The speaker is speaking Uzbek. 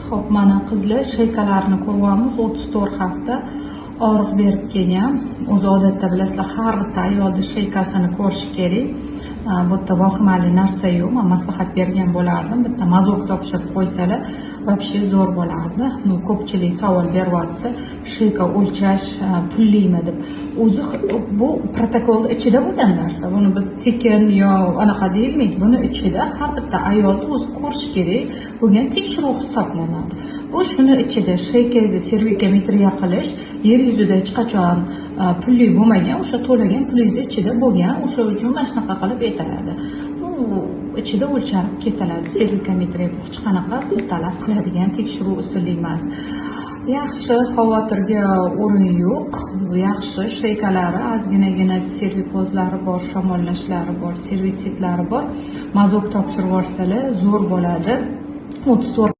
Xo'p, mana qizlar, шейка larni ko'ryapmiz. 34 hafta og'riq berib kelgan. O'zi odatda bilasizlar, har bitta ayolni шейка sini ko'rish kerak. Bu yerda vahimali narsa yo'q. Man maslahat bergan bo'lardim, bitta мазок topshirib qo'ysalar, вообще zo'r bo'lardi. Ну, ko'pchilik savol beryapti, шейка o'lchash pullimi deb. O'zi bu protokolni ichida bo'lgan narsa, buni biz tekin yo anaqa deyilmaydi. Buni ichida har bitta ayolni o'zi ko'rish kerak bo'lgan tekshiruv hisoblanadi bu. Shuni ichida шейка ngizni servikometriya qilish yer yuzida hech qachon pulli bo'lmagan, o'sha to'lagan pulingizni ichida bo'lgan. O'sha uchun mana shunaqa qilib aytiladi, u ichida o'lchanib ketiladi. Servikometriya bu hech qanaqa pul talab qiladigan tekshiruv usuli emas. Yaxshi, xavotirga o'rin yo'q. Bu yaxshi, шейка lari ozginagina servikozlari bor, shamollashlari bor, servitsitlari bor. Мазок topshirib yuborsalar, zo'r bo'ladi. 34.